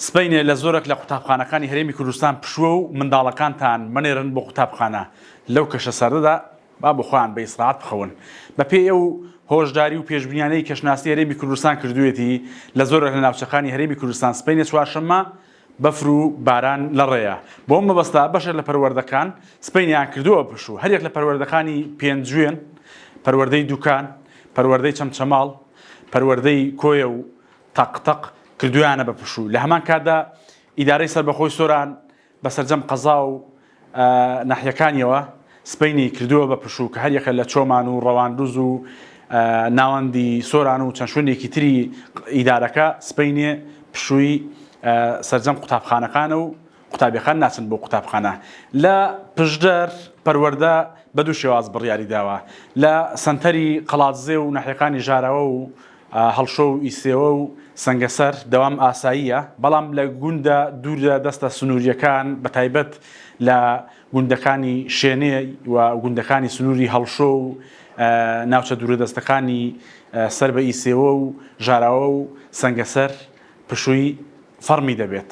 سبەینێ لە زۆرێک لە قوتابخانەکانی هەرێمی کوردستان پشووە و منداڵەکانتان مەنێرن بۆ قوتابخانە لەو کەشە ساردەدا با بۆ خۆیان بە ئیسراحەت بخەون. بەپێی ئەو هۆشداری و پێشبینیانەی کەشناسی هەرێمی کوردستان کردوویەتی لە زۆرێک لە ناوچەکانی هەرێمی کوردستان سبەینێ چوارشەممە بەفر و باران لە ڕێیە. بۆ ئەم مەبەستە بەشێک لە پەروەردەکان سبەینێیان کردووە بە پشوو. هەریەک لە پەروەردەکانی پێنجوێن، پەروەردەی دوکان، پەروەردەی چەمچەماڵ، پەروەردەی کۆیە و تەق تەق کردوویانە بە پشوو. لە هەمان کاتدا ئیدارەی سەربەخۆی سۆران بە سەرجەم قەزا و ناحیەکانیەوە سبەینێی کردووە بە پشوو کە هەریەکە لە چۆمان و ڕەواندوز و ناوەندی سۆران و چەند شوێنێکی تری ئیدارەکە سبەینێ پشووی سەرجەم قوتابخانەکانە و قوتابیەکان ناچن بۆ قوتابخانە. لە پشدەر پەروەردە بە دوو شێواز بڕیاری داوە لە سەنتەری قەڵادزێ و ناحیەکانی ژاراوە و هەڵشۆ و ئیسێوە و سەنگەسەر دەوام ئاساییە، بەڵام لە گوندە دوورە دەستە سنوورییەکان بەتایبەت لە گوندەکانی شێنێ و گوندەکانی سنووری هەڵشۆ و ناوچە دوورەدەستەکانی سەر بە ئیسێوە و ژاراوە و سەنگەسەر پشووی فەڕمی دەبێت.